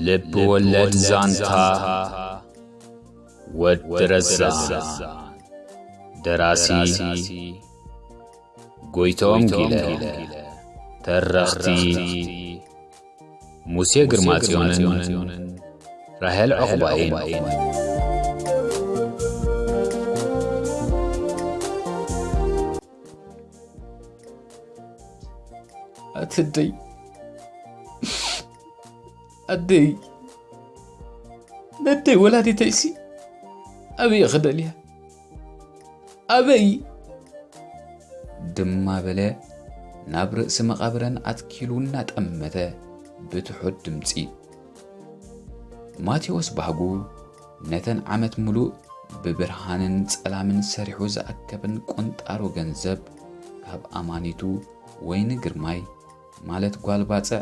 ልብ ወለድ ዛንታ ወዲ ረዛን። ደራሲ ጎይቶም ጊለ። ተረኽቲ ሙሴ ግርማጽዮንን ራሄል ዕቑባይን። ኣትደይ ኣደይ፣ ነደይ ወላዲተይሲ ኣበይ ክደልያ? ኣበይ? ድማ በለ ናብ ርእሲ መቓብረን ኣትኪሉ እናጠመተ ብትሑት ድምጺ። ማቴዎስ ባህጉ ነተን ዓመት ምሉእ ብብርሃንን ጸላምን ሰሪሑ ዝኣከበን ቁንጣሮ ገንዘብ ካብ ኣማኒቱ ወይኒ ግርማይ ማለት ጓል ባጽዕ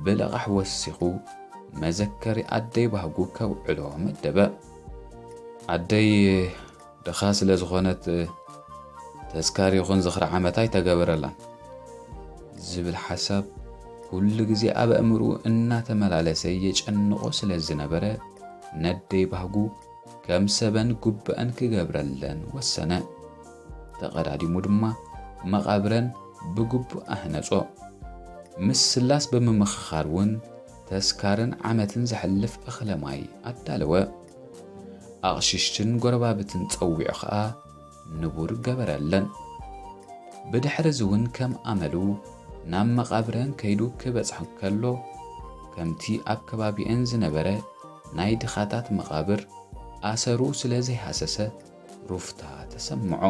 ብልቓሕ ወሲኹ መዘከሪ ኣደይ ባህጉ ከውዕሎ መደበ። ኣደይ ድኻ ስለ ዝኾነት ተስካር ይኹን ዝኽሪ ዓመታ ኣይተገበረላን ዝብል ሓሳብ ኩሉ ግዜ ኣብ ኣእምርኡ እናተመላለሰ የጨንቖ ስለ ዝነበረ ነደይ ባህጉ ከም ሰበን ጉብአን ክገብረለን ወሰነ። ተቐዳዲሙ ድማ መቓብረን ብግቡእ ኣህነጾ። ምስ ስላስ ብምምኽኻር እውን ተስካርን ዓመትን ዘሕልፍ እኽለ ማይ ኣዳለወ። ኣቕሽሽትን ጎረባብትን ጸዊዑ ኸኣ ንቡር ገበረለን። ብድሕሪ እዚ እውን ከም ኣመሉ ናብ መቓብረን ከይዱ ክበጽሕ ከሎ፣ ከምቲ ኣብ ከባቢአን ዝነበረ ናይ ድኻታት መቓብር ኣሰሩ ስለ ዘይሃሰሰ ሩፍታ ተሰምዖ።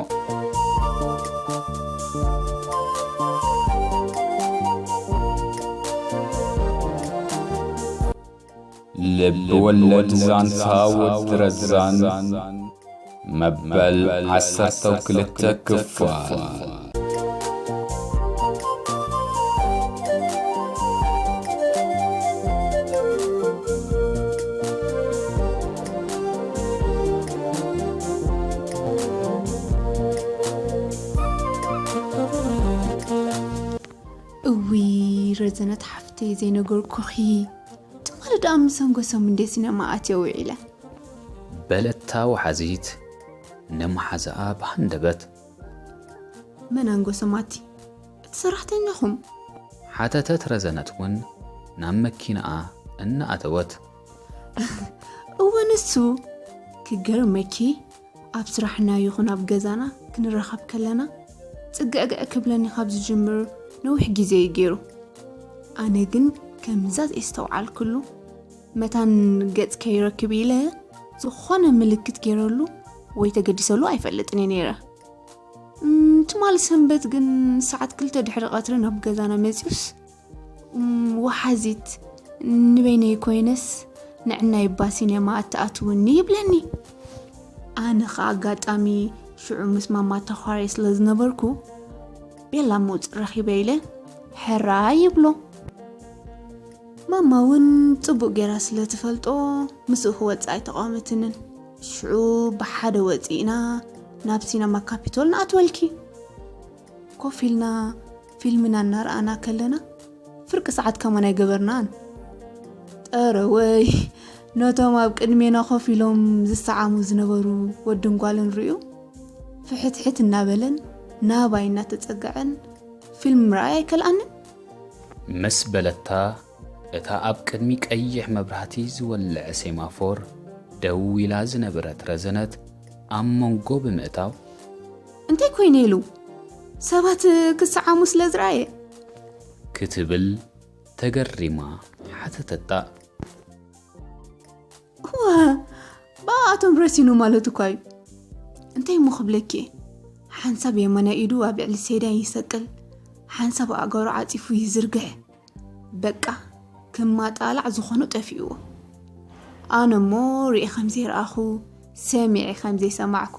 ልብ ወለድ ዛንታ ወዲ ረዛን መበል ዓሰርተ ክልተ ክፋል። እውይ ረዘነት ሓፍተይ ዘይነገርኩኺ። ትማሊ ደኣ ምስ ኣንጎሶም እንዴ ሲነማ ኣትየ ውዒለ። በለታ ወሓዚት ንመሓዛኣ ብሃንደበት። መን ኣንጎሶም ኣቲ? እቲ ሰራሕተኛኹም? ሓተተት ረዘነት እውን ናብ መኪናኣ እናኣተወት። እወ ንሱ። ክገርመኪ ኣብ ስራሕና ይኹን ኣብ ገዛና ክንራኸብ ከለና ጽግዕግዕ ክብለኒ ካብ ዝጅምር ነዊሕ ግዜ እዩ ገይሩ። ኣነ ግን ከምዛ ዘየስተውዓልክሉ መታን ገጽ ከይረክብ ኢለ ዝኾነ ምልክት ገይረሉ ወይ ተገዲሰሉ ኣይፈልጥን እየ ነይረ። እም፣ ትማሊ ሰንበት ግን ሰዓት ክልተ ድሕሪ ቀትሪ ናብ ገዛና መጺኡስ፣ እም፣ ወሓዚት ንበይነይ ኮይነስ ንዕናይ እባ ሲኔማ ኣትኣትውኒ ይብለኒ። ኣነ ኸኣ ኣጋጣሚ ሽዑ ምስ ማማ ተዃርየ ስለ ዝነበርኩ፣ ቤላ ምውጽእ ረኺበ ኢለ ሕራይ ይብሎ። ማማ እውን ጽቡቕ ገይራ ስለ ትፈልጦ ምስኡ ክወጽእ ኣይተቓወመትንን። ሽዑ ብሓደ ወጺእና ናብ ሲነማ ካፒቶል ንኣትወልኪ። ኮፍ ኢልና ፊልምና እናረኣና ከለና ፍርቂ ሰዓት ከማን ኣይገበርናን። ጠረወይ ነቶም ኣብ ቅድሜና ኮፍ ኢሎም ዝሰዓሙ ዝነበሩ ወድን ጓልን ርእዩ ፍሕትሕት እናበለን ናባይ እናተጸግዐን ፊልም ምርኣይ ኣይከልኣንን። ምስ በለታ እታ ኣብ ቅድሚ ቀይሕ መብራህቲ ዝወለዐ ሴማፎር ደው ኢላ ዝነበረት ረዘነት ኣብ መንጎ ብምእታው፣ እንታይ ኮይነ ኢሉ ሰባት ክሰዓሙ ስለ ዝረኣየ? ክትብል ተገሪማ ሓተተታ። እወ፣ ብኣቶም ረሲኑ ማለት እኳ እዩ። እንታይ እሞ ክብለኪ እየ? ሓንሳብ የማናይ ኢዱ ኣብ ልዕሊ ሰይዳን ይሰቅል፣ ሓንሳብ ኣእጋሩ ዓጺፉ ይዝርግሕ። በቃ፣ ክማጣላዕ ዝኾኖ ጠፊእዎ። ኣነ እሞ ርእየ ከም ዘይረኣኹ፣ ሰሚዐ ከም ዘይሰማዕኩ፣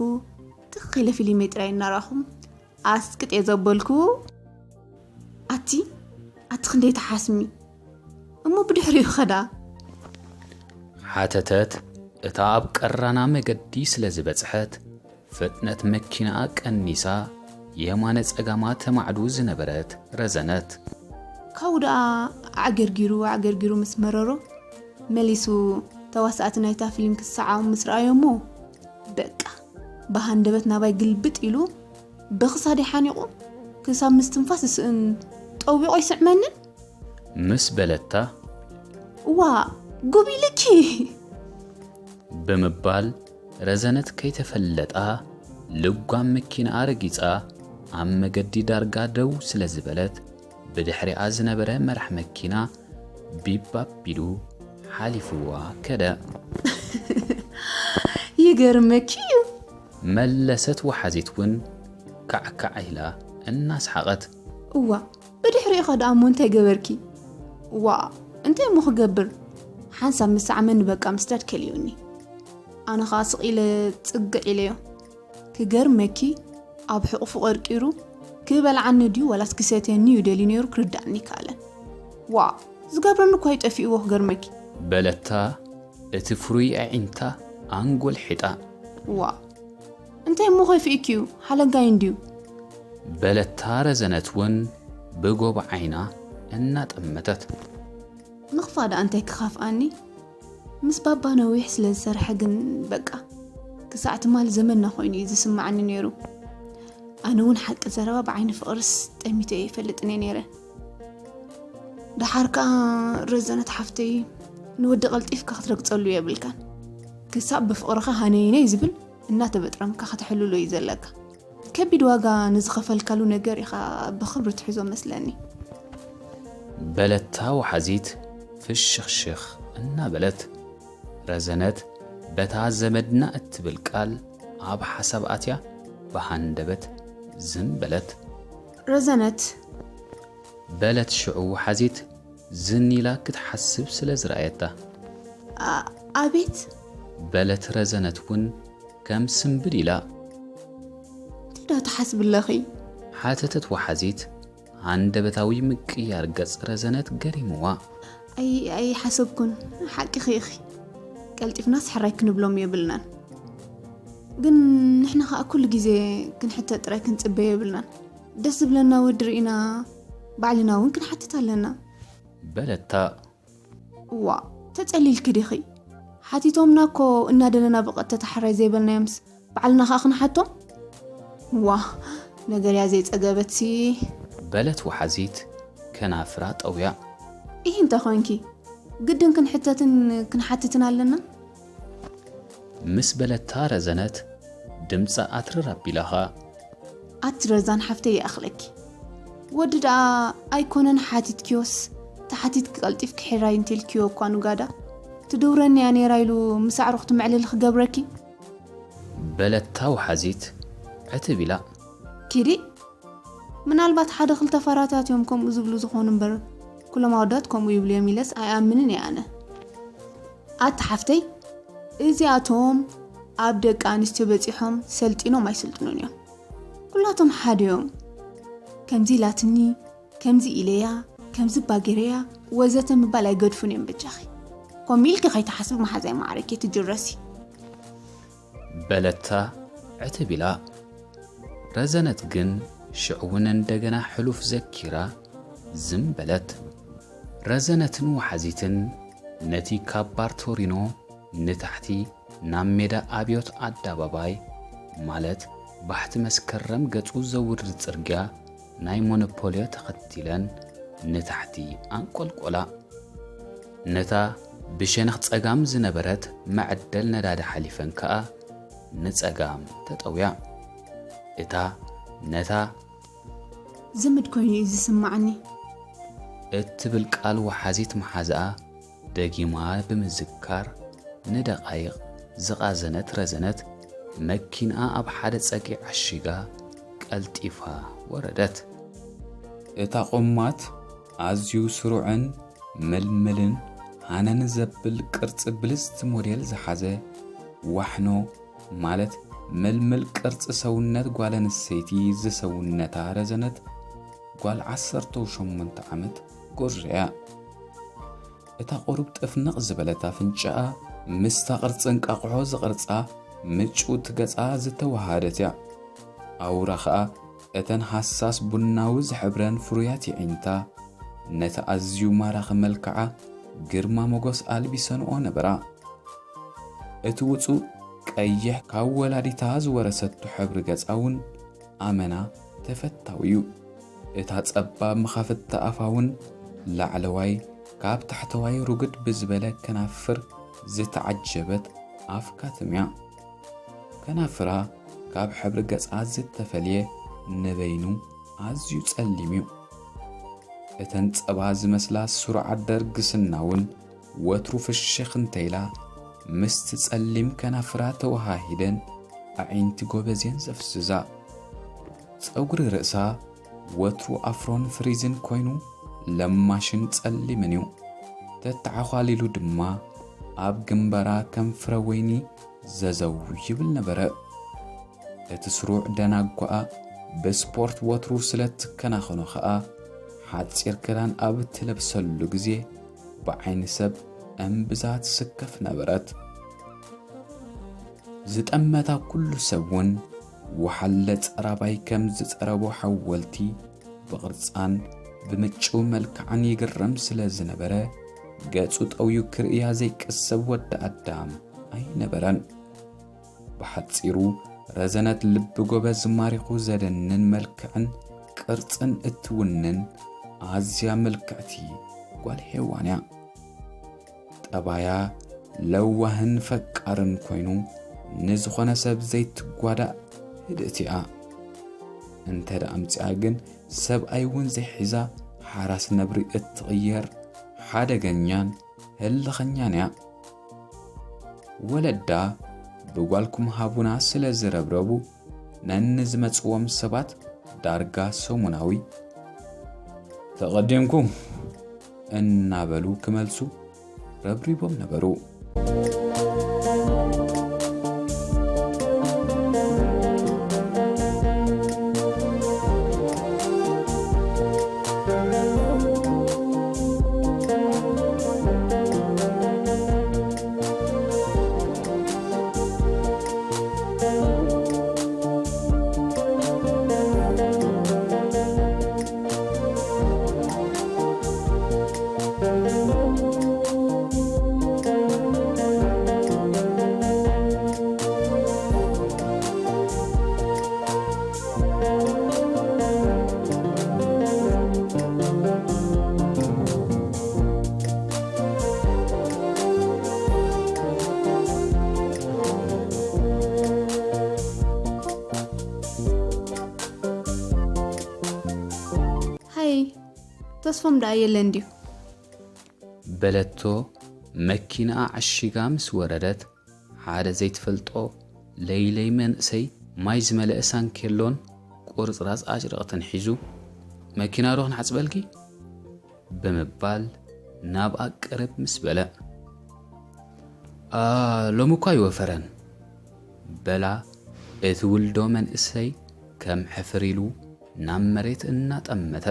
ትኽ ኢለ ፊልመይ ጥራይ እናረኣኹ ኣስቅጥ እየ ዘበልኩ። ኣቲ፣ ኣቲ ክንደይ ትሓስሚ? እሞ ብድሕሪኡ ኸ ደኣ? ሓተተት፣ እታ ኣብ ቀራና መገዲ ስለ ዝበጽሐት፣ ፍጥነት መኪናኣ ቀኒሳ፣ የማነ ጸጋማ ተማዕዱ ዝነበረት ረዘነት። ካብኡ ደኣ ኣዕገርጊሩ፣ ኣዕገርጊሩ ምስ መረሮ፣ መሊሱ ተዋሳእቲ ናይታ ፊልም ክሰዓሙ ምስ ረኣዮ እሞ፣ በቃ፣ ብሃንደበት ናባይ ግልብጥ ኢሉ፣ ብኽሳደይ ሓኒቑ፣ ክሳብ ምስትንፋስ ዝስእን ጠዊቑ ኣይስዕመንን። ምስ በለታ፣ "ዋ፣ ጉብ ኢልኪ!" ብምባል ረዘነት ከይተፈለጣ ልጓም መኪናኣ ረጊጻ ኣብ መገዲ ዳርጋ ደው ስለ ዝበለት፣ ብድሕሪኣ ዝነበረ መራሕ መኪና ቢብ ኣቢሉ ሓሊፍዋ ከደ። "ይገርመኪ እዩ!" መለሰት ወሓዚት እውን ካዕካዕ ኢላ እናስሓቐት። "እዋ፣ ብድሕሪኡ ኸ ደኣ እሞ እንታይ ገበርኪ?" "ዋ፣ እንታይ እሞ ክገብር? ሓንሳብ ምስ ሰዓመኒ በቃ ምስዳድ ከልዩኒ። ኣነ ኸኣ ስቕ ኢለ ጽግዕ ኢለዮ። ክገርመኪ፣ ኣብ ሕቑፉ ቀርቂሩ ክበልዓኒ ድዩ ዋላስ ክሰትየኒ እዩ ደልዩ ነይሩ ክርድኣኒ ኣይከኣለን። ዋ፣ ዝገብረኒ እኳ እዩ ጠፊእዎ ክገርመኪ!" በለታ እቲ ፍሩይ ኣዒንታ ኣንጎልሒጣ። "ዋ፣ እንታይ እሞ ከፊእኪ እዩ? ሓለንጋይ እንድዩ!" በለታ ረዘነት እውን ብጎቦ ዓይና እናጠመተት። "ንኽፋእ ደኣ እንታይ ክኻፍኣኒ? ምስ ባባ ነዊሕ ስለ ዝሰርሐ ግን በቃ ክሳዕ ትማል ዘመንና ኮይኑ እዩ ዝስምዓኒ ነይሩ። ኣነ እውን ሓቂ ዘረባ ብዓይኒ ፍቕርስ ጠሚተ እየ ይፈልጥን እየ ነይረ። ደሓር ከኣ ረዘነት ሓፍተይ ንወዲ ቀልጢፍካ ክትረግጸሉ የብልካን። ክሳብ ብፍቕርኻ ሃነይነይ ዝብል እናተበጥረምካ ከተሕልሎ እዩ ዘለካ። ከቢድ ዋጋ ንዝኸፈልካሉ ነገር ኢኻ ብኽብሪ ትሕዞ መስለኒ።" በለታ ወሓዚት ፍሽኽሽኽ እናበለት። ረዘነት በታ ዘመድና እትብል ቃል ኣብ ሓሳብ ኣትያ ብሃንደበት ዝም በለት። "ረዘነት!" በለት ሽዑ ወሓዚት ዝን ኢላ ክትሓስብ ስለ ዝረኣየታ። "ኣ-፣ ኣቤት!" በለት ረዘነት እውን ከም ስምብል ኢላ። "እንታይ ዳ ትሓስቢ ኣለኺ?" ሓተተት ወሓዚት ሃንደበታዊ ምቅያር ገጽ ረዘነት ገሪምዋ። "ኣይ-፣ ኣይሓሰብኩን፣ ሓቂኺ ኢኺ። ቀልጢፍናስ ሕራይ ክንብሎም የብልናን። ግን ንሕና ኸኣ ኩሉ ግዜ ክንሕተት ጥራይ ክንጽበ የብልናን። ደስ ዝብለና ወዲ ርኢና ባዕልና እውን ክንሓትት ኣለና።" በለታ። "ዋ፣ ተጸሊልኪ ዲኺ? ሓቲቶምና እኮ እናደለና ብቐጥታ ሕራይ ዘይበልናዮምስ ባዕልና ኸኣ ክንሓቶም? ዋ፣ ነገርያ ዘይጸገበትሲ!" በለት ወሓዚት ከናፍራ ጠውያ። "ኢሂ እንተ ኾንኪ፣ ግድን ክንሕተትን ክንሓትትን ኣለና?" ምስ በለታ ረዘነት ድምጻ ኣትርር ኣቢላ ኸኣ። "ኣቲ ረዛን ሓፍተይ ይኣኽለኪ። ወዲ ደኣ ኣይኮነን ሓቲትኪዮስ፣ ተሓቲትኪ ቀልጢፍኪ ሕራይ እንተልኪዮ እኳ ንጋዳ ትድውረኒ እያ ነይራ ኢሉ ምስ ኣዕሩኽቱ መዕለሊ ክገብረኪ?" በለታ ወሓዚት ዕትብ ኢላ። "ኪዲ፣ ምናልባት ሓደ ክልተ ፋራታት እዮም ከምኡ ዝብሉ ዝኾኑ እምበር፣ ኩሎም ኣወዳት ከምኡ ይብሉ እዮም ኢለስ ኣይኣምንን እየ ኣነ። ኣቲ ሓፍተይ፣ እዚኣቶም ኣብ ደቂ ኣንስትዮ በጺሖም ሰልጢኖም ኣይስልጥኑን እዮም። ኩላቶም ሓደ እዮም። ከምዚ ኢላትኒ፣ ከምዚ ኢለያ፣ ከምዚ ባገረያ ወዘተ ምባል ኣይገድፉን እዮም በጃኺ። ከምኡ ኢልኪ ከይትሓስቢ መሓዛይ ማዕረኪ ትጅረሲ።" በለታ ዕትብ ኢላ። ረዘነት ግን ሽዑ እውን እንደገና ሕሉፍ ዘኪራ ዝም በለት። ረዘነትን ወሓዚትን ነቲ ካብ ባርቶሪኖ ንታሕቲ ናብ ሜዳ ኣብዮት ኣደባባይ፣ ማለት ባሕቲ መስከረም ገጹ ዘውርድ ጽርግያ ናይ ሞኖፖልዮ ተኸቲለን ንታሕቲ ኣንቆልቆላ። ነታ ብሸነኽ ጸጋም ዝነበረት መዐደል ነዳዲ ሓሊፈን ከኣ ንጸጋም ተጠውያ። እታ ነታ "ዝምድ ኮይኑ እዩ ዝስምዓኒ" እትብል ቃል ወሓዚት መሓዛኣ ደጊማ ብምዝካር ንደቓይቕ ዝቓዘነት ረዘነት፣ መኪንኣ ኣብ ሓደ ጸግዒ ዓሺጋ ቀልጢፋ ወረደት። እታ ቆማት ኣዝዩ ስሩዕን ምልምልን ሃነን ዘብል ቅርጺ ብልጽቲ ሞዴል ዝሓዘ ዋሕኖ፣ ማለት ምልምል ቅርጺ ሰውነት ጓል ኣንስተይቲ ዝሰውነታ ረዘነት ጓል ዓሰርተ ሸሞንተ ዓመት ጎርዞ እያ። እታ ቁሩብ ጥፍንቕ ዝበለት ኣፍንጫኣ ምስታ ቅርጺ እንቃቑሖ ዝቕርጻ ምጭውቲ ገጻ ዝተወሃሃደት እያ። ኣውራ ኸኣ እተን ሃሳስ ቡናዊ ዝሕብረን ፍሩያት የዒንታ ነቲ ኣዝዩ ማራኺ መልክዓ ግርማ ሞገስ ኣልቢሰንኦ ነበራ። እቲ ውጹእ ቀይሕ ካብ ወላዲታ ዝወረሰቶ ሕብሪ ገጻ እውን ኣመና ተፈታዊ እዩ። እታ ጸባብ መኻፍቲ ኣፋ እውን ላዕለዋይ ካብ ታሕተዋይ ሩግድ ብዝበለ ከናፍር ዝተዓጀበት ኣፍ ካትም እያ። ከናፍራ ካብ ሕብሪ ገጻ ዝተፈልየ ንበይኑ ኣዝዩ ጸሊም እዩ። እተን ጸባ ዝመስላ ስሩዓት ደርግስና እውን ወትሩ ፍሽኽ እንተኢላ ምስቲ ጸሊም ከናፍራ ተወሃሂደን ኣዒንቲ ጎበዝ እየን ዘፍዝዛ። ጸጉሪ ርእሳ ወትሩ ኣፍሮን ፍሪዝን ኮይኑ ለማሽን ጸሊምን እዩ። ተተዓዃሊሉ ድማ ኣብ ግንባራ ከም ፍረ ወይኒ ዘዘው ይብል ነበረ። እቲ ስሩዕ ደናጓኣ ብስፖርት ወትሩ ስለ ትከናኸኖ ኸኣ ሓጺር ክዳን ኣብ እትለብሰሉ ግዜ ብዓይኒ ሰብ እምብዛ ትስከፍ ነበረት። ዝጠመታ ኩሉ ሰብ እውን ወሓለ ጸራባይ ከም ዝጸረቦ ሓወልቲ ብቕርጻን ብምጭው መልክዓን ይግረም ስለ ዝነበረ፣ ገጹ ጠውዩ ክርእያ ዘይቅሰብ ወዲ ኣዳም ኣይነበረን። ብሓጺሩ ረዘነት ልቢ ጎበዝ ማሪኹ ዘደንን መልክዕን ቅርጽን እትውንን ኣዝያ ምልክዕቲ ጓል ሄዋን እያ። ጠባያ ለዋህን ፈቃርን ኮይኑ ንዝኾነ ሰብ ዘይትጓዳእ ህድእቲ እያ። እንተ ደኣ ኣምጺኣ ግን ሰብኣይ እውን ዘይሒዛ ሓራስ ነብሪ እትቕየር ሓደገኛን ህልኸኛን እያ። ወለዳ ብጓልኩም ሃቡና ስለ ዝረብረቡ ነንዝመጽዎም ሰባት ዳርጋ ሰሙናዊ ተቐዲምኩም እናበሉ ክመልሱ ረብሪቦም ነበሩ። ሃይ፣ ተስፎም ደኣ የለን ድዩ? በለቶ መኪናኣ ዓሺጋ ምስ ወረደት፣ ሓደ ዘይትፈልጦ ለይለይ መንእሰይ ማይ ዝመልአ ሳንኬሎን ቁርጽራጽ ኣጭርቕትን ሒዙ፣ "መኪና ዶ ክንሓጽበልኪ?" ብምባል ናብኣ ቅርብ ምስ በለ፣ "ኣ፣ ሎሚ እኳ ኣይወፈረን" በላ። እቲ ውልዶ መንእሰይ ከም ሕፍር ኢሉ ናብ መሬት እናጠመተ።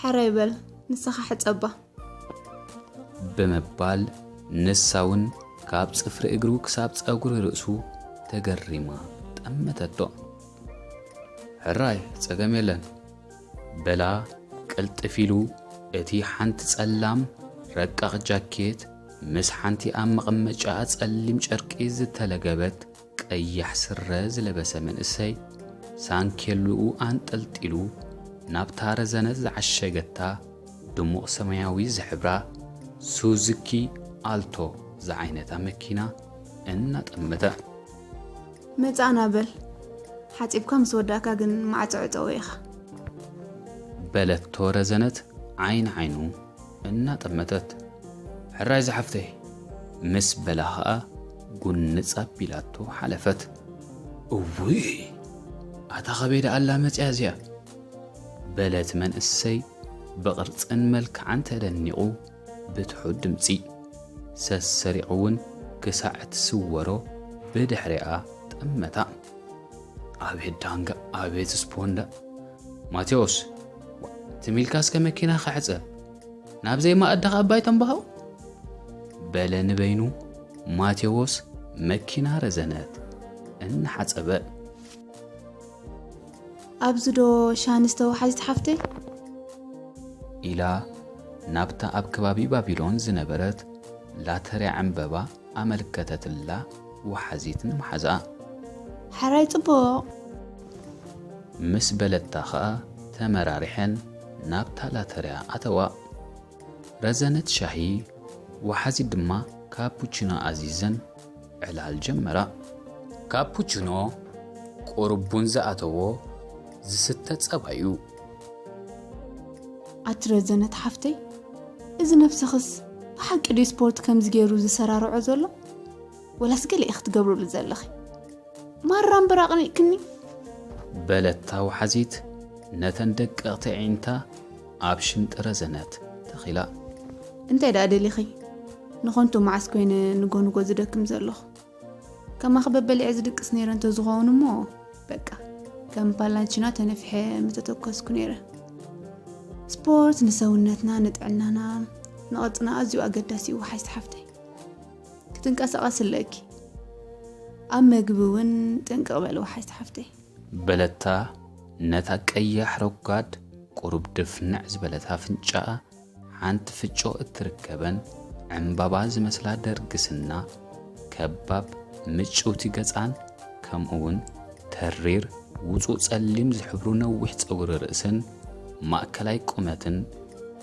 "ሕራይ በል፣ ንስኻ ሕጸባ" ብምባል ንሳ እውን ካብ ጽፍሪ እግሩ ክሳብ ጸጉሪ ርእሱ ተገሪማ ጠመተቶ። "ሕራይ፣ ጸገም የለን" በላ ቅልጥፍ ኢሉ። እቲ ሓንቲ ጸላም ረቃቕ ጃኬት ምስ ሓንቲ ኣብ መቐመጫኣ ጸሊም ጨርቂ ዝተለገበት ቀያሕ ስረ ዝለበሰ መንእሰይ ሳንኬልኡ ኣንጠልጢሉ ናብታ ረዘነት ዝዓሸገታ ድሙቕ ሰማያዊ ዝሕብራ ሱዙኪ ኣልቶ ዝዓይነታ መኪና እናጠመተ። "መጻእና በል፣ ሓጺብካ ምስ ወዳእካ ግን ማዕጾ ዕጸዎ ኢኻ" በለቶ ረዘነት ዓይኒ ዓይኑ እናጠመተት። "ሕራይ ዝሓፍተይ" ምስ በላ ኸኣ ጉንጽ ኣቢላቶ ሓለፈት። "እውይ፣ ኣታ ኸበይ ደኣ ኣላ መጽያ እዚኣ?" በለት መንእሰይ ብቕርጽን መልክዓን ተደኒቑ ብትሑት ድምጺ። ሰሰሪቑ እውን ክሳዕ እትስወሮ ብድሕሪኣ ጠመታ። "ኣቤት ዳንጋ፣ ኣቤት ስፖንዳ! ማቴዎስ፣ ትም ኢልካ እስከ መኪና ክሕጸብ፣ ናብ ዘይማኣድኻ ኣባይ ተንባሃው?" በለ ንበይኑ ማቴዎስ መኪና ረዘነት እናሓጸበ። "ኣብዚ ዶ ሻንስ ተወሓዚት ሓፍተይ?" ኢላ ናብታ ኣብ ከባቢ ባቢሎን ዝነበረት ላተርያ ዕምበባ ኣመልከተትላ ወሓዚት ንመሓዛኣ። ሕራይ ጽቡቕ። ምስ በለታ ኸኣ ተመራሪሐን ናብታ ላተርያ ኣተዋ። ረዘነት ሻሂ፣ ወሓዚት ድማ ካፑቺኖ ኣዚዘን ዕላል ጀመራ። ካፑቺኖ ቁሩብ ቡን ዝኣተዎ ዝስተ ጸባ እዩ። ኣቲ ረዘነት ሓፍተይ፣ እዚ ነብስኽስ ብሓቂ ድዩ ስፖርት ከምዚ ገይሩ ዝሰራርዖ ዘሎ? ወላስ ገለ ኢኺ ትገብርሉ ዘለኺ? ማራ እምበር ኣቕኒእክኒ። በለታ ወሓዚት ነተን ደቀቕቲ ኣዒንታ ኣብ ሽምጢ ረዘነት ተኺላ። እንታይ ደኣ ደሊኺ? ንኾንቱ መዓስ ኮይነ ንጎ ንጎ ዝደክም ዘለኹ? ከማኺ በበሊዐ ዝድቅስ ነይረ እንተዝኸውን እሞ በቃ ከም ፓላንቺና ተነፊሐ ምተተኮስኩ ነይረ። ስፖርት ንሰውነትና ንጥዕናና ንቕርጽና ኣዝዩ ኣገዳሲ እዩ ወሓይስቲ ሓፍተይ። ክትንቀሳቐስ ኣለኪ። ኣብ መግቢ እውን ጥንቅቕ በሊ ወሓይስቲ ሓፍተይ። በለታ ነታ ቀያሕ ረጓድ ቁሩብ ድፍንዕ ዝበለት ኣፍንጫኣ ሓንቲ ፍጮ እትርከበን ዕምባባ ዝመስላ ደርግስና ከባብ ምጭውቲ ገጻን ከምኡውን ተሪር ውጹእ ጸሊም ዝሕብሩ ነዊሕ ጸጉሪ ርእስን ማእከላይ ቁመትን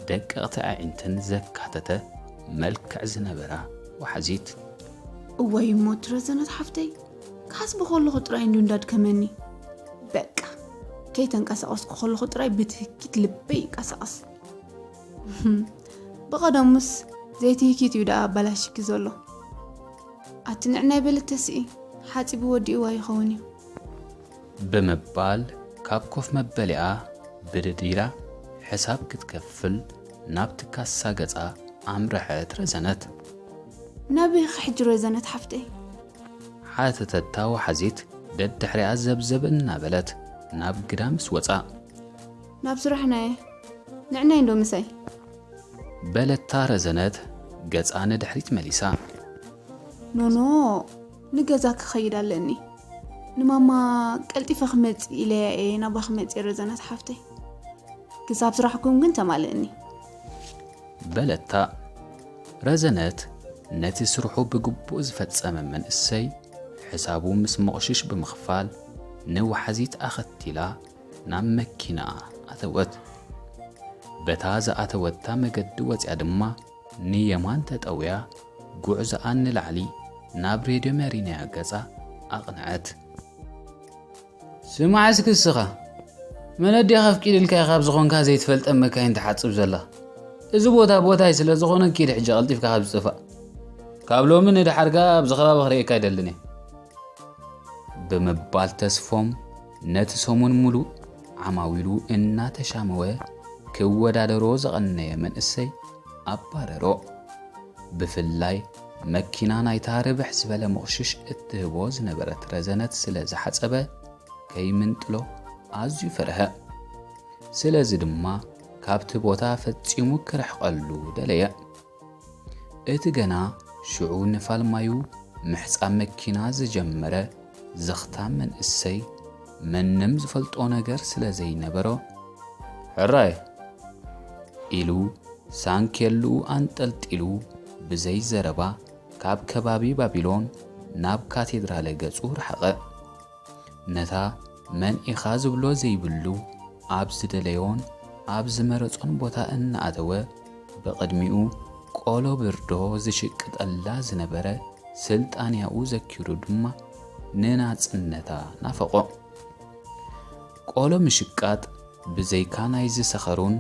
ደቀቕቲ ኣዒንትን ዘካተተ መልክዕ ዝነበራ ወሓዚት። እዋይ እሞ እቲ ረዘነት ሓፍተይ ክሓስቦ ከለኹ ጥራይ እንድዩ እንዳድከመኒ። በቃ ከይተንቀሳቐስኩ ከለኹ ጥራይ ብትህኪት ልበይ ይንቀሳቐስ። ብቐደሙስ ዘይትህኪት እዩ ደኣ ኣባላሽኪ ዘሎ። ኣቲ ንዕናይ በሊ ተስኢ ሓጺቡ ወዲእዋ ይኸውን እዩ። ብምባል ካብ ኮፍ መበሊኣ ብድድ ኢላ ሕሳብ ክትከፍል ናብቲ ካሳ ገጻ ኣምረሐት ረዘነት። ናበይ ኸ ሕጂ ረዘነት ሓፍተይ? ሓተተታ ወሓዚት ደድሕሪኣ ዘብዘብ እናበለት ናብ ግዳ ምስ ወጻ። ናብ ስራሕና እየ። ንዕናይ እንዶ ምሳይ። በለታ ረዘነት ገጻ ንድሕሪት መሊሳ። ኖኖ፣ ንገዛ ክኸይድ ኣለኒ። ንማማ ቀልጢፈ ክመጽእ ኢለያ እየ ናባኺ መጽየ ረዘነት ሓፍተይ። ክሳብ ስራሕኩም ግን ተማልእኒ። በለታ። ረዘነት ነቲ ስርሑ ብግቡእ ዝፈጸመ መንእሰይ ሕሳቡ ምስ መቑሽሽ ብምኽፋል ንወሓዚት ኣኸቲላ ናብ መኪናኣ ኣተወት። በታ ዝኣተወታ መገዲ ወጺኣ ድማ ንየማን ተጠውያ ጉዕዞኣ ንላዕሊ ናብ ሬድዮ መሪናያ ገጻ ኣቕንዐት። ስማዕ እስኪ እስኻ፣ መን ኣዴኻ ኣፍቂድልካ ኢኻ ኣብ ዝኾንካ ዘይትፈልጠን መካይን ትሓጽብ ዘላ? እዚ ቦታ ቦታይ ስለ ዝኾነ ኪድ ሕጂ ቀልጢፍካ ካብ ዝጥፋእ። ካብ ሎሚ ንድሓር ከኣ ኣብዚ ከባቢ ክርእየካ ኣይደልን እየ። ብምባል ተስፎም ነቲ ሰሙን ሙሉእ ዓማዊሉ እናተሻመወ ክወዳደሮ ዝቐነየ መንእሰይ ኣባረሮ። ብፍላይ መኪና ናይታ ርብሕ ዝበለ ሞቕሽሽ እትህቦ ዝነበረት ረዘነት ስለ ዝሓጸበ ከይምንጥሎ ኣዝዩ ፈርሀ። ስለዚ ድማ ካብቲ ቦታ ፈጺሙ ክርሕቐሉ ደለየ። እቲ ገና ሽዑ ንፋልማዩ ምሕጻብ መኪና ዝጀመረ ዘኽታም መንእሰይ መንም ዝፈልጦ ነገር ስለ ዘይነበሮ፣ ሕራይ ኢሉ ሳንኬልኡ ኣንጠልጢሉ ብዘይ ዘረባ ካብ ከባቢ ባቢሎን ናብ ካቴድራለ ገጹ ረሓቐ። ነታ መን ኢኻ ዝብሎ ዘይብሉ ኣብ ዝደለዮን ኣብ ዝመረጾን ቦታ እናኣተወ ብቕድሚኡ ቆሎ ብርዶ ዝሽቅጠላ ዝነበረ ስልጣንያኡ ዘኪሩ ድማ ንናጽነታ ናፈቖ። ቆሎ ምሽቃጥ ብዘይካ ናይ ዝሰኸሩን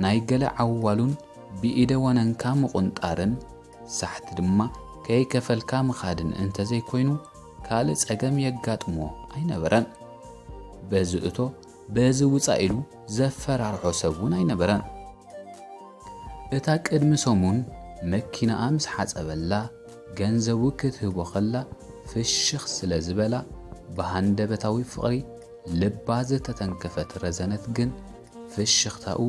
ናይ ገለ ዓዋሉን ብኢደ ወነንካ ምቑንጣርን ሳሕቲ ድማ ከይከፈልካ ምኻድን እንተዘይኮይኑ ካልእ ጸገም የጋጥሞ ኣይነበረን። በዚ እቶ በዚ ውጻእ ኢሉ ዘፈራርሖ ሰብ እውን ኣይነበረን። እታ ቅድሚ ሰሙን መኪናኣ ምስ ሓጸበላ ገንዘቡ ክትህቦ ከላ ፍሽኽ ስለ ዝበላ ብሃንደበታዊ ፍቕሪ ልባ ዝተተንከፈት ረዘነት ግን ፍሽኽታኡ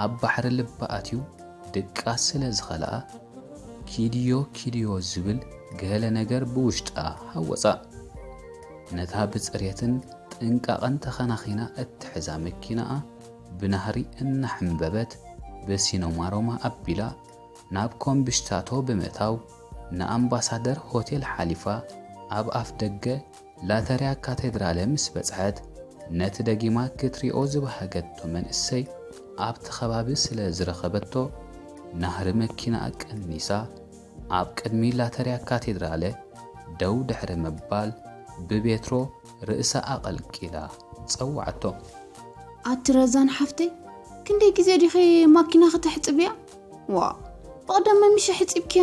ኣብ ባሕሪ ልባ ኣትዩ ድቃስ ስለ ዝኸልኣ ኪድዮ ኪድዮ ዝብል ገለ ነገር ብውሽጣ ሃወጻ። ነታ ብጽሬትን ጥንቃቐን ተኸናኺና እትሕዛ መኪናኣ ብናህሪ እናሕምበበት ብሲኖማሮማ ኣቢላ ናብ ኮምብሽታቶ ብምእታው ንኣምባሳደር ሆቴል ሓሊፋ ኣብ ኣፍ ደገ ላተርያ ካቴድራለ ምስ በጽሐት፣ ነቲ ደጊማ ክትሪኦ ዝበሃገቶ መንእሰይ ኣብቲ ከባቢ ስለ ዝረኸበቶ፣ ናህሪ መኪናኣ ቀኒሳ ኣብ ቅድሚ ላተርያ ካቴድራለ ደው ድሕሪ ምባል ብቤትሮ ርእሳ ኣቐልቂላ ጸውዓቶ። ኣቲ ረዛን ሓፍተይ፣ ክንደይ ግዜ ዲኺ ማኪና ከተሕጽብያ? ዋ፣ ብቐደም መሚሻ ሕጺብክያ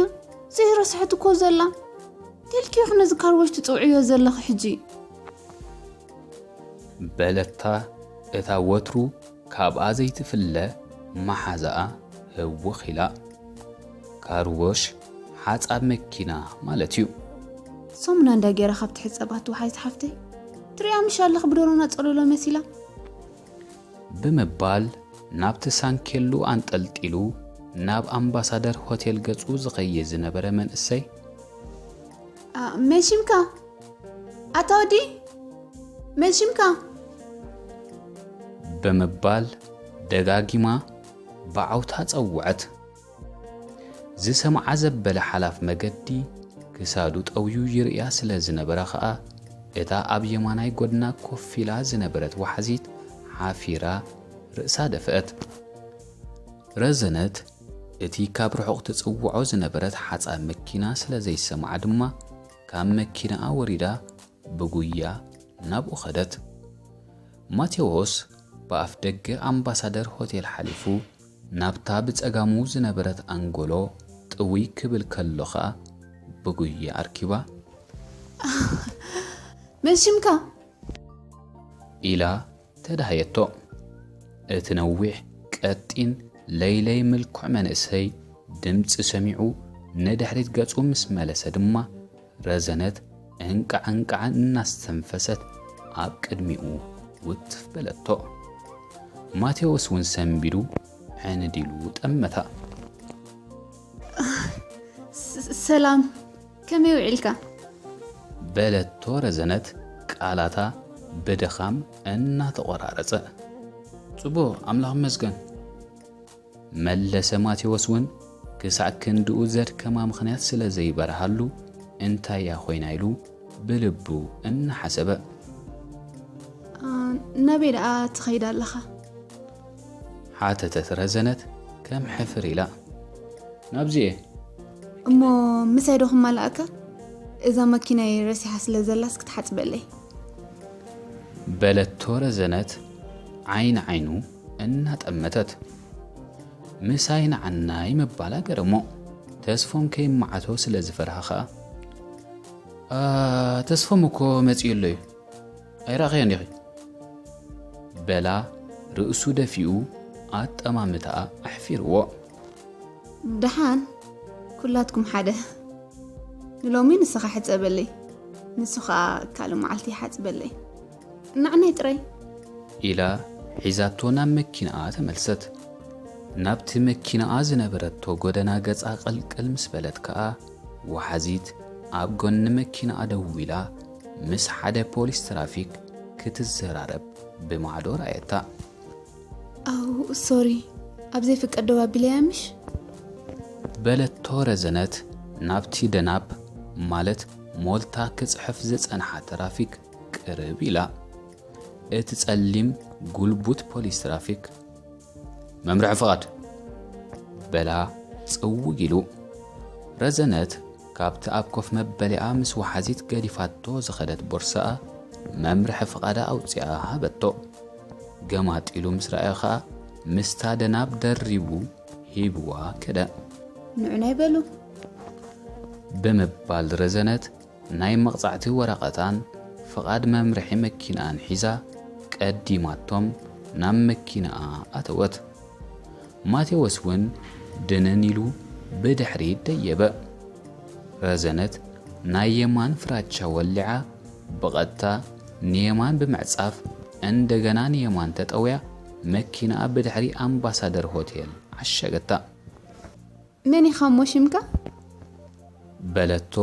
ዘይረስሐት እኮ ዘላ። ቴልኪ ኢኺ ነዚ ካርቦሽ ትጽውዕዮ ዘለኺ ሕጂ። በለታ እታ ወትሩ ካብኣ ዘይትፍለ መሓዛኣ ህውኽ ኢላ። ካርቦሽ ሓጻብ መኪና ማለት እዩ። ሰሙና እንዳ ገይራ ካብ ትሕጸብ ኣቲ ወሓይት ሓፍተይ። ትሪኣ ምሽ ኣለኺ ብዶሮና ጸሎሎ መሲላ። ብምባል ናብቲ ሳንኬሉ ኣንጠልጢሉ ናብ ኣምባሳደር ሆቴል ገጹ ዝኸይድ ዝነበረ መንእሰይ። ኣ፣ መን ሽምካ? ኣታ ወዲ፣ መን ሽምካ? ብምባል ደጋጊማ ብዓውታ ጸውዐት። ዝሰምዓ ዘበለ ሓላፍ መገዲ ክሳዱ ጠውዩ ይርእያ ስለ ዝነበረ ኸኣ፣ እታ ኣብ የማናይ ጎድና ኮፍ ኢላ ዝነበረት ዋሕዚት ሓፊራ ርእሳ ደፍአት። ረዘነት እቲ ካብ ርሑቕ ትጽውዖ ዝነበረት ሓጻብ መኪና ስለ ዘይሰምዓ ድማ፣ ካብ መኪናኣ ወሪዳ ብጉያ ናብኡ ኸደት። ማቴዎስ ብኣፍ ደገ ኣምባሳደር ሆቴል ሓሊፉ ናብታ ብጸጋሙ ዝነበረት ኣንጎሎ ጥውይ ክብል ከሎ ኸኣ ብጉያ ኣርኪባ፣ መን ሽምካ? ኢላ ተዳህየቶ። እቲ ነዊሕ፣ ቀጢን፣ ለይለይ ምልኩዕ መንእሰይ ድምጺ ሰሚዑ ንድሕሪት ገጹ ምስ መለሰ ድማ፣ ረዘነት እንቃዕ እንቃዕ እናስተንፈሰት ኣብ ቅድሚኡ ውትፍ በለቶ። ማቴዎስ እውን ሰንቢዱ ዕንድ ኢሉ ጠመታ። ስ-፣ ሰላም፣ ከመይ ውዒልካ? በለቶ ረዘነት ቃላታ ብድኻም እናተቖራረጸ። ጽቡቕ፣ ኣምላኽ ይመስገን። መለሰ ማቴዎስ እውን ክሳዕ ክንድኡ ዘድከማ ምኽንያት ስለ ዘይበርሃሉ፣ እንታይ እያ ኮይና ኢሉ ብልቡ እናሓሰበ። ኣ፣ ናበይ ደኣ ትኸይድ ኣለኻ? ሓተተት ረዘነት ከም ሕፍር ኢላ። ናብዚ እየ። እሞ ምሳይ ዶ ክማልኣካ? እዛ መኪናይ ረሲሓ ስለ ዘላስ ክትሓጽበለይ። በለቶ ረዘነት ዓይኒ ዓይኑ እናጠመተት። ምሳይ ንዓናይ ምባላ ገረሞ። ተስፎም ከይመዓቶ ስለ ዝፈርሃ ኸኣ፣ "ኣ፣ ተስፎም እኮ መጺኡ ኣሎ እዩ። ኣይረኣኽዮን ዲኺ?" በላ ርእሱ ደፊኡ ኣጠማምታኣ ኣሕፊርዎ። ደሓን፣ ኩላትኩም ሓደ። ንሎሚ ንስኻ ሕጸበለይ፣ ንሱ ኸኣ ካልእ መዓልቲ ይሓጽበለይ። ንዓናይ ጥራይ። ኢላ ሒዛቶ ናብ መኪናኣ ተመልሰት። ናብቲ መኪናኣ ዝነበረቶ ጎደና ገጻ ቅልቅል ምስ በለት ከኣ፣ ወሓዚት ኣብ ጎኒ መኪናኣ ደው ኢላ ምስ ሓደ ፖሊስ ትራፊክ ክትዘራረብ ብማዕዶ ረኣየታ። ኣው፣ ሶሪ፣ ኣብ ዘይፍቀድ ደው ኣቢለያ ምሽ? በለቶ ረዘነት ናብቲ ደናብ፣ ማለት ሞልታ ክጽሕፍ ዝጸንሓ ትራፊክ ቅርብ ኢላ። እቲ ጸሊም ጉልቡት ፖሊስ ትራፊክ፣ "መምርሒ ፍቓድ!" በላ ጽውግ ኢሉ። ረዘነት ካብቲ ኣብ ኮፍ መበሊኣ ምስ ወሓዚት ገዲፋቶ ዝኸደት ቦርሳኣ መምርሒ ፍቓዳ ኣውጺኣ ሃበቶ። ገማጢሉ ምስ ረኣዮ ኸኣ ምስታ ደናብ ደሪቡ ሂብዋ ከደ። "ንዑ ናይ በሉ!" ብምባል ረዘነት ናይ መቕጻዕቲ ወረቐታን ፍቓድ መምርሒ መኪናኣን ሒዛ ቀዲማቶም ናብ መኪናኣ ኣተወት። ማቴዎስ እውን ድንን ኢሉ ብድሕሪት ደየበ። ረዘነት ናይ የማን ፍራቻ ወሊዓ ብቐጥታ ንየማን ብምዕጻፍ እንደገና ንየማን ተጠውያ መኪናኣ ብድሕሪ ኣምባሳደር ሆቴል ዓሸገታ። "መን ኢኻ እሞ ሽምካ?" በለቶ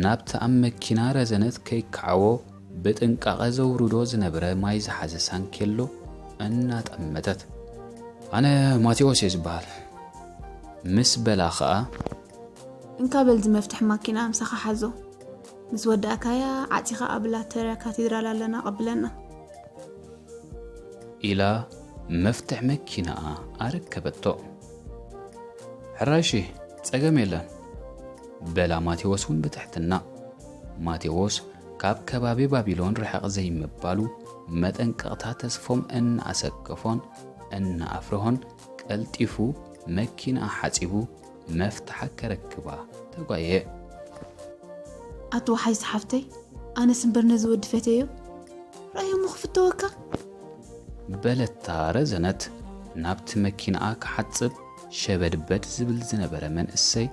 ናብቲ ኣብ መኪና ረዘነት ከይከዓዎ ብጥንቃቐ ዘውርዶ ዝነበረ ማይ ዝሓዘ ሳንኬሎ እናጠመተት። ኣነ ማቴዎስ እየ ዝበሃል። ምስ በላ ኸኣ፣ እንካ በልዚ መፍትሕ ማኪና ምሳኻ ሓዞ። ምስ ወዳእካያ ዓጺኻ ኣብላ ተርያ ካቴድራል ኣለና ቀብለና። ኢላ መፍትሕ መኪናኣ ኣረከበቶ። ሕራይሺ፣ ጸገም የለን፣ በላ ማቴዎስ እውን ብትሕትና። ማቴዎስ ካብ ከባቢ ባቢሎን ርሕቕ ዘይምባሉ መጠንቀቕታ ተስፎም እናኣሰከፎን እናኣፍርሆን ቀልጢፉ መኪና ሓጺቡ መፍትሓ ከረክባ ተጓየ። ኣቲ ወሓይስ ሓፍተይ፣ ኣነስ እምበር ነዚ ወዲ ፈተዮ፣ ራእዮሞ ክፍተወካ። በለታ ረዘነት ናብቲ መኪናኣ ክሓጽብ ሸበድበድ ዝብል ዝነበረ መንእሰይ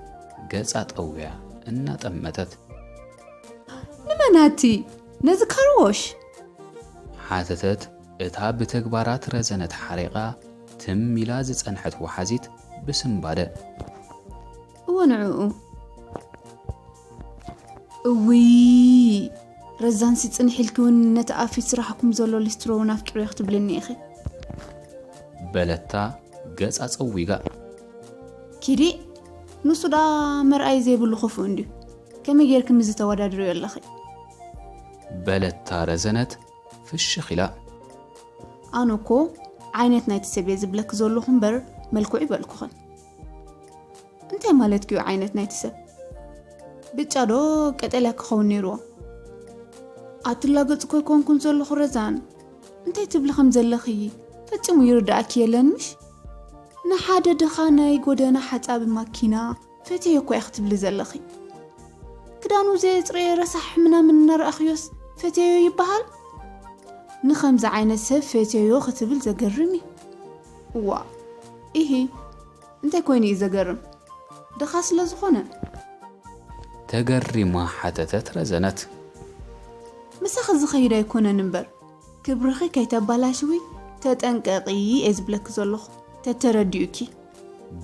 ገጻ ጠውያ እናጠመተት። ንመናቲ ነዚ ካርዎሽ ሓተተት እታ ብተግባራት ረዘነት ሓሪቓ ትም ኢላ ዝጸንሐት ወሓዚት ብስምባደ። እወ ንዕኡ። እውይ፣ ረዛንሲ ጽንሕ ኢልኪ እውን ነቲ ኣብ ፊት ስራሕኩም ዘሎ ሊስትሮ እውን ኣፍቂሮዮ ክትብልኒ ኢኺ። በለታ ገጻ ጸዊጋ። ኪዲ፣ ንሱ ደኣ መርኣይ ዘይብሉ ክፉእ እንድዩ። ከመይ ጌርኪ ምስዚ ተወዳድርዮ ኣለኺ? በለታ ረዘነት ፍሽኽ ኢላ። ኣነ እኮ ዓይነት ናይቲ ሰብ እየ ዝብለኪ ዘለኹ እምበር መልክዑ ይበልኩኽን። እንታይ ማለትኪ እዩ ዓይነት ናይቲ ሰብ? ብጫ ዶ ቀጠልያ ክኸውን ነይርዎ? ኣትላገጽ እኮ ኣይኮንኩን ዘለኹ ረዛን። እንታይ ትብሊ ከም ዘለኺ ፈጺሙ ይርድኣኪ የለን ምሽ? ንሓደ ድኻ ናይ ጎደና ሓጻቢ ማኪና ፈትየ እኮ እየ ክትብሊ ዘለኺ። ክዳኑ ዘየጽረየ ረሳሕ ምናምን እናረኣኽዮስ ፈትየዮ ይበሃል? ንኸምዚ ዓይነት ሰብ ፈትየዮ ክትብል ዘገርም እዩ። እዋ፣ ኢሂ፣ እንታይ ኮይኑ እዩ ዘገርም? ድኻ ስለ ዝኾነ? ተገሪማ ሓተተት ረዘነት። ምሳኺ ዝኸይድ ኣይኮነን እምበር፣ ክብርኺ ከይተባላሽዊ ተጠንቀቒ እየ ዝብለኪ ዘለኹ፣ ተተረዲኡኪ።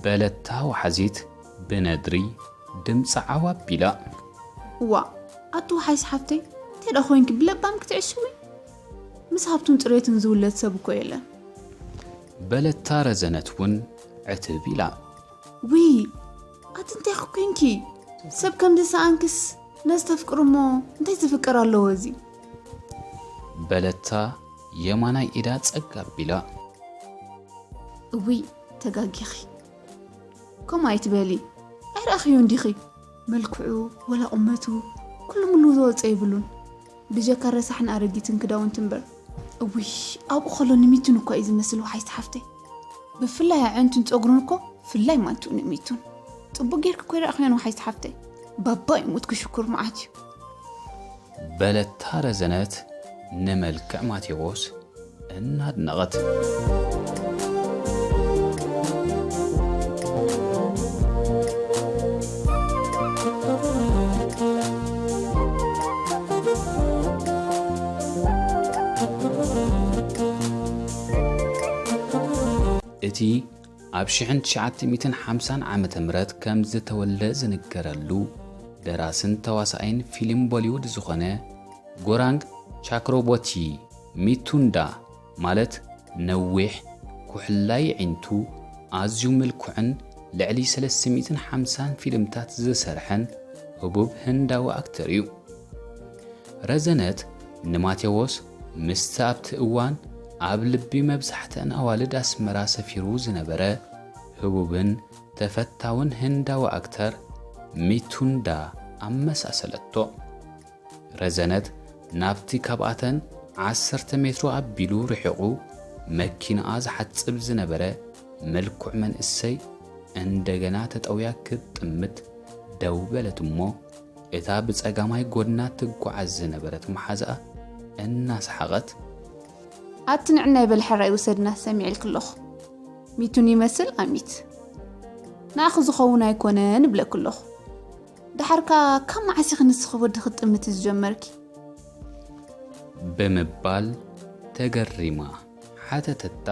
በለታ ወሓዚት ብነድሪ ድምፂ ዓው ኣቢላ። እዋ፣ ኣቲ ወሓይስ ሓፍተይ፣ እንታይ ደኣ ኮይንኪ ብለባም ክትዕሽዊ? ምስ ሃብቱን ጽሬቱን ዝውለድ ሰብ እኮ የለን። በለታ ረዘነት እውን ዕትብ ኢላ። ውይ፣ ኣቲ እንታይ ኮ ኮይንኪ? ሰብ ከም ዝሰኣንክስ ነዚ ተፍቅሩ እሞ እንታይ ዝፍቀር ኣለዎ እዚ? በለታ የማናይ ኢዳ ጸግ ኣቢላ። እውይ፣ ተጋጊኺ። ከምኡ ኣይትበሊ። ኣይረኣኽዮን ዲኺ? መልክዑ፣ ወላ ቁመቱ፣ ኩሉ ሙሉ ዝወጸ የብሉን። ብጀካ ረሳሕን ኣረጊትን ክዳውንቲ እምበር። እውይ፣ ኣብኡ ከሎ ንሚቱን እኳ እዩ ዝመስል፣ ወሓይስቲ ሓፍተይ። ብፍላይ ኣዕንቱን ጸጉሩን እኮ ፍላይ ማንትኡ ንሚቱን። ጽቡቅ ጌርኪ እኮ ይረኣኽዮን፣ ወሓይስቲ ሓፍተይ። ባባ ይሙት ክሽኩር መዓት እዩ። በለታ ረዘነት ንመልክዕ ማቴዎስ እናድነቐት። እቲ ኣብ ሽሕን ትሽዓተ ሚእትን ሓምሳን ዓመተ ምህረት ከም ዝተወልደ ዝንገረሉ ደራስን ተዋሳኣይን ፊልም ቦሊውድ ዝኾነ ጎራንግ ቻክሮቦቲ ሚቱንዳ፣ ማለት ነዊሕ፣ ኩሕላይ ኣዒንቱ፣ ኣዝዩ ምልኩዕን ልዕሊ ሰለስተ ሚእትን ሓምሳን ፊልምታት ዝሰርሐን ህቡብ ህንዳዊ ኣክተር እዩ። ረዘነት ንማቴዎስ ምስቲ ኣብቲ እዋን ኣብ ልቢ መብዛሕትአን ኣዋልድ ኣስመራ ሰፊሩ ዝነበረ ህቡብን ተፈታውን ህንዳዊ ኣክተር ሚቱንዳ ኣመሳሰለቶ። ረዘነት ናብቲ ካብኣተን ዓሰርተ ሜትሮ ኣቢሉ ርሒቑ መኪናኣ ዝሓጽብ ዝነበረ ምልኩዕ መንእሰይ እንደገና ተጠውያ ክትጥምት ደው በለት እሞ፣ እታ ብጸጋማይ ጎድና ትጓዓዝ ዝነበረት መሓዛኣ እናሰሓቐት፣ ኣቲ ንዕናይ በል ሕራይ ውሰድና፣ ሰሚዐልኪ ኣለኹ። ሚቱን ይመስል ኣሚት። ንኣኺ ዝኸውን ኣይኮነን እብለኪ ኣለኹ። ደሓርካ ካብ መዓስ ኢኺ ንስኺ ወዲ ክትጥምቲ ዝጀመርኪ? ብምባል ተገሪማ ሓተተታ።